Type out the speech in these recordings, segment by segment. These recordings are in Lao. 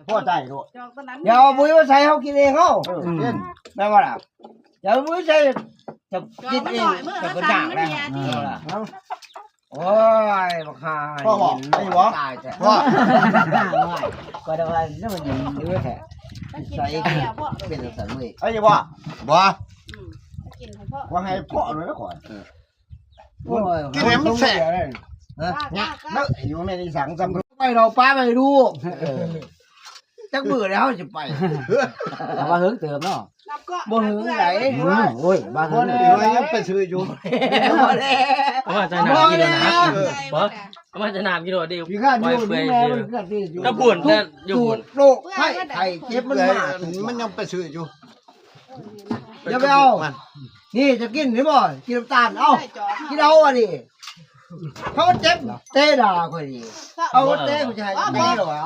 ພໍໃຈໂລດ ດຽວເອົາບຸ້ຍມາໃສ່ເຮົາກິນເອງເຮົາ ເອີ ກິນ ແມ່ນບໍ່ລະ? ດຽວເອົາບຸ້ຍໃສ່ ຈະກິນເອງ ຈະບໍ່ຈ້າງແລ້ວ ເອົາລະ ເອົາ ໂອ້ຍ ບັກຫ່າ ພໍບໍ່? ໄດ້ບໍ່? ຕາຍແທ້ ພໍ ຂ້ອຍວ່າມັນເຫຼືອແທ້ ໃສ່ເປັນຈັ່ງຊັ້ນເວີຍ ໄດ້ບໍ່? ບໍ່ ອືມ ກິນໃຫ້ພໍ ບໍ່ໃຫ້ພໍເລີຍຂ້ອຍ ໂອ້ຍ ກິນໃຫ້ມັນແຊບ ຮະ ເນາະ ຢູ່ແມ່ນອີສັງ ຈຳໄປເຮົາປ້າໄປດູ ເອີ ຈັກມື້ແລ້ວເຮົາຊິໄປ ແຕ່ວ່າເຫິງເຕີບເນາະ ບໍ່ເຫິງໃດ ອືມ ໂອ້ຍ ບໍ່ເຫິງ ຍັງໄປຊື້ຢູ່ ບໍ່ແລ້ວ ເອົາມາຈາກໜ້າກິໂລນະ ບໍ່ ເອົາມາຈາກໜ້າກິໂລເດ້ ປອຍເປື່ອຍຊື່ ກະບຸນແທ້ຢູ່ບຸນ ໂລກໄຂ້ ໄຂ້ເຈັບມັນມາ ມັນຍັງໄປຊື້ຢູ່ ຢ່າໄປເອົາ ນີ້ຈະກິນນີ້ບໍ່ ກິນນ້ຳຕານ ເອົາ ກິນເອົາອັນນີ້ ເຂົາເຈັບເຕະດ່າຂ້ອຍນີ້ ເອົາເຕະ ກູຈະໃຫ້ເຕະຫວາ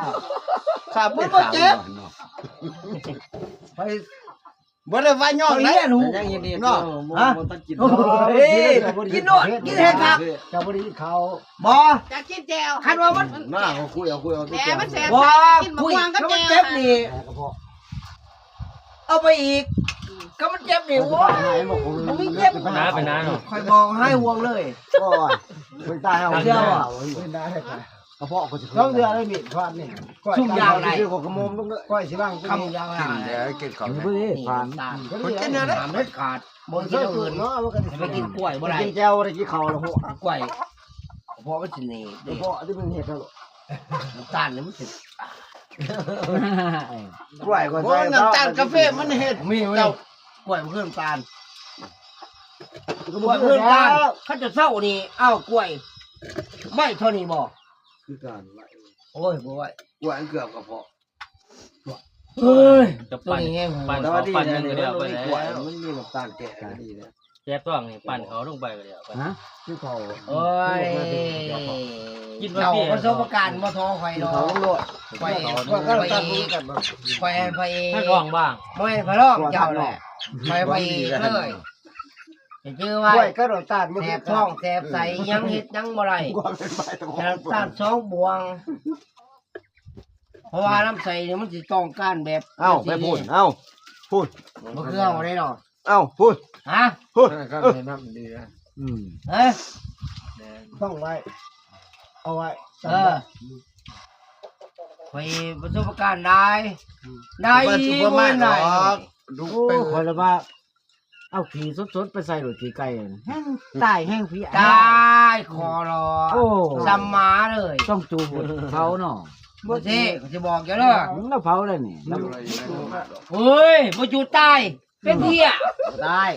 ມັນບໍ່ເຈັບ ໄປ ບໍ່ໄດ້ວ່າຍ້ອງໃດ ເນາະ ຮະ ກິນໂລດ ກິນໃຫ້ຄັກ ເຈົ້າບໍ່ໄດ້ກິນເຂົ້າ ບໍ່ ຢາກກິນແຈ່ວ ຄັນວ່າມັນ ໜ້າ ເອົາຄຸຍ ເອົາຄຸຍ ເອົາແຕ່ແຈ່ວ ມັນແຊບ ບໍ່ ກິນໝາກມ່ວງກັບແຈ່ວ ເຈັບນີ້ ເອົາໄປອີກ ຄັນມັນເຈັບນີ້ ໂອ້ຍ ບໍ່ມີເຈັບ ໜ້າໄປໜ້າເນາະ ຂ້ອຍບອກໃຫ້ຫ່ວງເລີຍ ໂອ້ຍ ເພິ່ນຕາຍເຮົາ ເຊື່ອບໍ່? ກະເພາະຂ້ອຍຊິ ສອງເທື່ອໄດ້ມີດຟັນນີ້ ຊຸມຢາວໄດ້ ຂ້ອຍຊິວາງຄຳຢາວ ກິນເດີ ກິນເຂົ້າ ກິນເດີ ເດັດຂາດ ບໍ່ກິນເອົາອື່ນເນາະ ມັນກະຊິ ໄປກິນກ້ວຍບໍ່ໄດ້ ກິນແຈ່ວໄດ້ກິນເຂົ້າລະຫົວ ກ້ວຍ ເພາະມັນຊິໜີ ເພາະທີ່ມັນເຮັດເຮົາ ນ້ຳຕານນີ້ມັນຊິ ກ້ວຍກໍ ໂອ້ຍ ໃສ່ ນ້ຳຕານກາເຟມັນເຮັດ ມີ ມີ ເຈົ້າ ກ້ວຍບໍ່ຄືນ້ຳຕານ ກ້ວຍບໍ່ຄືນ້ຳຕານ ຄັນຈະເຊົານີ້ ອ້າວ ກ້ວຍ ໄມ້ເທົ່ານີ້ບໍ່ ຄືກັນ ໂອ້ຍ ບໍ່ໄວ້ ກ້ວຍເກືອບກະເພາະ ເອີຍ ຈະປັ່ນ ໂຕນີ້ແຮງ ປັ່ນເຂົ້າປັ່ນຫຍັງກະແລ້ວໄປແລ້ວ ມັນມີນ້ຳຕານແກະກະດີແລ້ວ ແຈກຕ້ອງນີ້ ປັ່ນເຂົ້າລົງໄປກະແລ້ວ ຮະ ຄືເຂົ້າ ໂອ້ຍ ກິນປະເພດ ເຈົ້າປະສົບປະການບໍ່ທໍ່ຂ້ອຍດອກ ກິນເຂົ້າລົງໂລດ ຂ້ອຍ ຂ້ອຍ ຂ້ອຍພະເອກ ຂ້ອຍພະເອກ ທ່ານຮອງບ້າງ ບໍ່ແມ່ນພະຮອງເຈົ້າແຫຼະ ຂ້ອຍພະເອກເລີຍ ຈະຈື່ໄວ້ ກ້ວຍກັບນ້ຳຕານມັນ ແສບທ້ອງແສບໃສ ຫຍັງເຮັດຫຍັງບໍ່ໄດ້ ນ້ຳຕານສອງບວງ ເພາະວ່າລຳໄສ້ນີ້ມັນຊິຕ້ອງການແບບ ເອົ້າ ແບບພຸ້ນ ເອົ້າ ພຸ້ນ ບໍ່ຄືເຮົາໄດ໋ເນາະ ເອົ້າ ພຸ້ນ ຮະ ພຸ້ນ ເອີ ອືມ ຮະ ຕ້ອງໄວ້ ເອົາໄວ້ ເອີ ຂ້ອຍປະສົບປະການຫຼາຍ ອືມ ໄດ້ບໍ່ໄດ້ ໂອ້ ຂ້ອຍລະວ່າ ເອົາຂີ້ສົດໆໄປໃສ່ໂລດ ຂີ້ໄກ່ຫັ້ນ ແຮງຕາຍແຮງພີ້ ຕາຍຂໍລອ ໂອ້ ສ່ຳໝາເລີຍ ຕ້ອງຈູດເຜົາເນາະ ບໍ່ເທ່ ຂ້ອຍຊິບອກເຈົ້າເດີ ລາວເຜົາແລ້ວນີ້ ໂອ້ຍ ບໍ່ຈູດຕາຍ ເປັນເພຍ ຕາຍ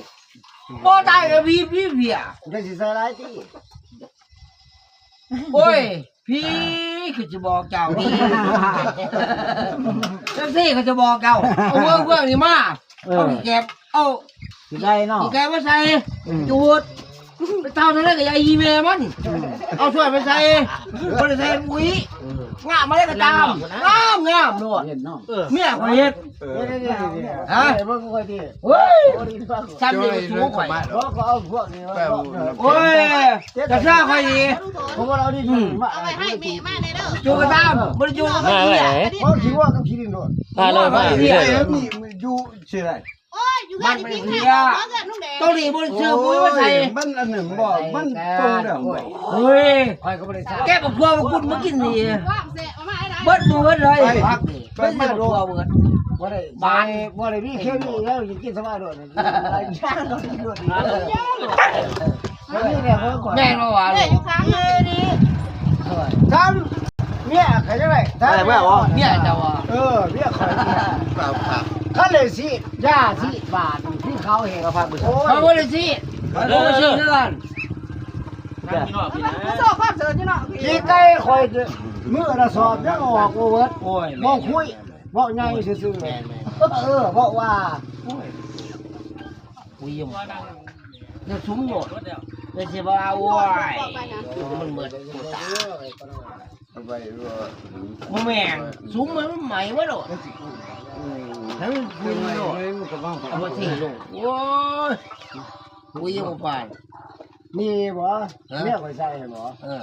ບໍ່ຕາຍກະພີ້ ພີ້ເພຍ ຈະຊິໃສ່ຫຼາຍຕິ ໂອ້ຍ ພີ້ ຂ້ອຍຊິບອກເຈົ້າ ພີ້ ຈັ່ງຊີ້ຂ້ອຍຊິບອກເຈົ້າ ເອົາເມືອເຟືອງນີ້ມາ ເອີ ເອົາແກບ ເອົາ ຊິໄດ້ເນາະ ແກບມາໃສ່ ອືມ ຈູດ ໄປເທົ່ານັ້ນກະຢ່າອີ່ແມ່ມັນ ອືມ ເອົາຖ້ວຍໄປໃສ່ ບໍ່ໄດ້ໃສ່ປຸ໋ຍ ອືມ ງາມມາໄດ້ກະຕາມ ງາມ ງາມໂລດ ເຫັນເນາະ ເອີ ເມຍຂ້ອຍເຮັດ ເອີ ຮະ ເບິ່ງຂ້ອຍຕິ ໂອ້ຍ ຊ້ຳນີ້ສູງຂ້ອຍ ບໍ່ກໍເອົາພວກນີ້ມາ ໂອ້ຍ ກະຊາຂ້ອຍນີ້ ເອົາໄວ້ໃຫ້ແມ່ມາແດ່ເດີ ຈູດກະຕາມ ບໍ່ໄດ້ຈູດ ມາໄວ້ໃນ ບໍ່ຂີ້ງົວກັບຂີ້ດິນໂລດ ມາເລີຍ ມາເລີຍ ຢູ່ຊິໄດ້ ໂອ້ຍ ຢູ່ເຮືອນນີ້ມີແມ່ເຮືອນລຸງແດງ ໂຕນີ້ບໍ່ໄດ້ຊື້ປຸ໋ຍມາໃສ່ ມັນອັນນັ້ນບໍ່ ມັນຕົງແລ້ວບໍ່ ເຮີ້ຍ ຂ້ອຍກໍບໍ່ໄດ້ໃສ່ ແກະບັກຖົ່ວບັກກຸດມາກິນນີ້ ເບິດມື້ເບິດເລີຍ ໄປ ໄປມາໂລດ ເບິດ ບໍ່ໄດ້ ບາດ ບໍ່ໄດ້ມີເຄມີແລ້ວ ກິນສະບາຍໂລດ ແມ່ນບໍ່ວະ ແມ່ນຢູ່ຂ້າງນີ້ ທຳ ເມຍຂ້ອຍຈັ່ງໃດ ໄດ້ແລ້ວບໍ່ ເມຍເຈົ້າບໍ່ ເອີ ເມຍຂ້ອຍ ຄັນໄດ້ຊິ ຢາຊິບາດທີ່ເຂົາເຮັດ ໂອ້ຍ ເຂົາບໍ່ໄດ້ຊິ ເຂົາບໍ່ໄດ້ຊິເທື່ອ ນັ່ງຢູ່ນອກນີ້ນະ ໂຊຄວາມເສີດຢູ່ນອກ ຂີ້ໄກ່ຂ້ອຍ ມື້ລະສອບຍັງອອກບໍ່ເບິດ ໂອ້ຍ ບໍ່ຄຸຍ ເວົ້າໃຫຍ່ຊື່ໆ ແມ່ນໆ ເອີ ເວົ້າວ່າ ໂອ້ຍ ອຸ້ຍ ຢ່າສຸມໂລດ ຢ່າຊິວ່າ ໂອ້ຍ ມັນເບິດ ບໍ່ແມ່ນ ສຸມມັນໃໝ່ມາໂລດ ໃຫ້ມັນຄຸຍໂລດ ເອົາມາຖິ້ມໂລດ ໂອ້ຍ ຄຸຍບໍ່ປານ ມີບໍ່ ຮະ ເມຍຂ້ອຍໃສ່ບໍ່ ເອີ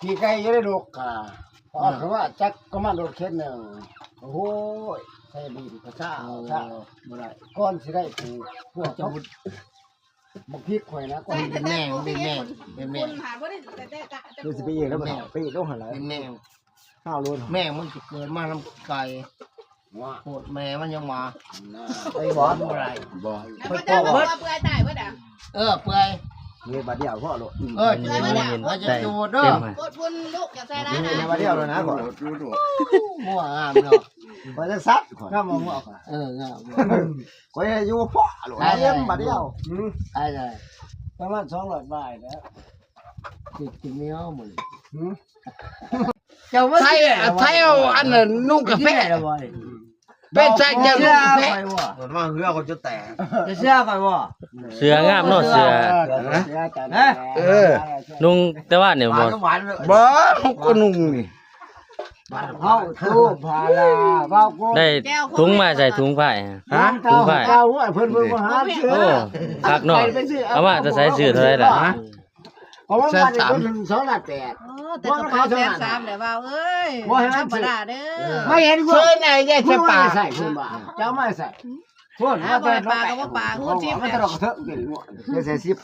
ຂີ້ໄກ່ຢູ່ໃນດົກກະ ເອົາຄືວ່າຈັກກໍມາລົດເຂັນໜຶ່ງ ໂອ້ໂຫ ໃສ່ດິນກະຊາ ເອີ ຊາ ບໍ່ໄດ້ ກ່ອນຊິໄດ້ປູກ ພວກເຂົາ ບັກພິກຂ້ອຍນະ ກ່ອນ ເປັນແມງ ເປັນແມງ ເປັນແມງ ເພິ່ນຫາບໍ່ໄດ້ແຕ່ ແຕ່ ແຕ່ ຄືຊິໄປອີກແລ້ວ ແມ່ນ ໄປອີກໂລຫະລະ ເປັນແມງ ຫ້າໂລ ແມງມັນຊິເກີດມານຳໄກ່ ໂພດແມ່ມັນຍັງມາ ໄອ້ບອດບໍ່ໄດ້ ບໍ່ ໄປປອກເບິດ ເປື່ອຍຕາຍເບິດອ່ະ ເອີ ເປື່ອຍ ເຮັດບາດດຽວພໍໂລດ ເອີ ເອີ ເອີ ເອີ ເອີ ເອີ ເອີ ໂກດພຸ້ນລູກ ຢ່າໃສ່ຮ້າຍ ເຮັດບາດດຽວແລ້ວນະ ບໍ່ງາມເນາະ ບໍ່ໄດ້ສັດ ງາມບໍ່ ເອີ ງາມ ຂ້ອຍຢູ່ພໍໂລດ ຕາຍແລ້ວ ເຮັດບາດດຽວ ຕາຍແລ້ວ ປະມານສອງຮ້ອຍບາດແລ້ວ ກິນແນວມື້ນີ້ ເຈົ້າມາ ໄທ ໄທເອົາອັນນັ້ນນຸ່ງກາແຟ ເປັນໃສ່ເຈົ້າ ເຊື່ອຂ້ອຍບໍ່ ເພິ່ນວ່າເຮືອເຂົາຈະແຕກ ຈະເຊື່ອຂ້ອຍບໍ່ ເສື້ອງາມເນາະ ເສື້ອ ເສື້ອ ເອີ ນຸ່ງແຕ່ວ່ານີ້ບໍ່ ບໍ່ ກໍນຸ່ງນີ້ ເຮົາໂທພາລາ ເວົ້າໂກ ໄດ້ຖົງມາໃສ່ຖົງພາຍ ຮະ ຖົງພາຍ ເຈົ້າເອີຍ ເພິ່ນ ເພິ່ນບໍ່ຫາຊື້ ໂອ້ ຄັກເນາະ ເອົາມາແຕ່ໃສ ຊື້ເທົ່າໃດລະ ຮະ ເພາະວ່າມັນເປັນສອງລ້ານແປດ ໂອ້ ແຕ່ກະເປົາແສນສາມແຫຼະ ເວົ້າເອີຍ ບໍ່ໃຫ້ມັນ ທຳມະດາເດີ ມາເຫັນເຊີນໄອ້ແຍກສະປາ ໃສ່ເພິ່ນວ່າ ເຈົ້າມາໃສ່ ໂພດ ເອົາ ມາແຕ່ ບໍ່ໄດ້ປາກະບໍ່ປາກ ງວດສິບ ມັນຕະຫຼອກກະເທີກ ເປັນງວດ ເປັນແສນສິບ